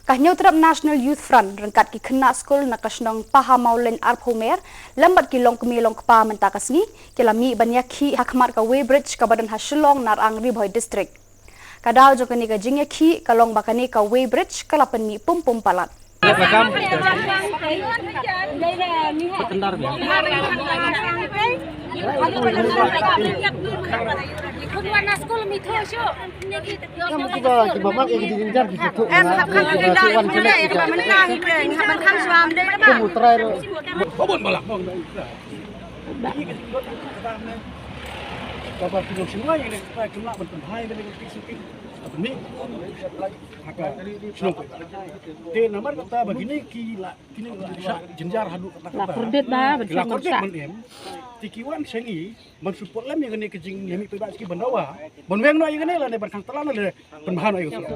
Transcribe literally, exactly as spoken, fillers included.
Ka Hynñiewtrep National Youth Front ryngkat ki khynnah skul na ka shnong Pahamawlein Arphew Mer lem bad ki longkmie longkpa mynta ka sngi ki la mih ban ïakhih ha khmat ka weighbridge kaba don ha Shillong Narang, Ri Bhoi District. Ka daw jong kane ka jingïakhih ka long ba kane ka weighbridge ka la pynmih pum pum palat. Te namar kata ba kine ki la, kine la shah jynjar haduh kata kata. La kordit ba, ki la kordit ban em. Te ki wan sha ngi ban support lem ïa kane ka jingïamih paidbah ki ban dawa ban weng noh ïa kane lane ban khang tala lane ban bha noh ïa kane.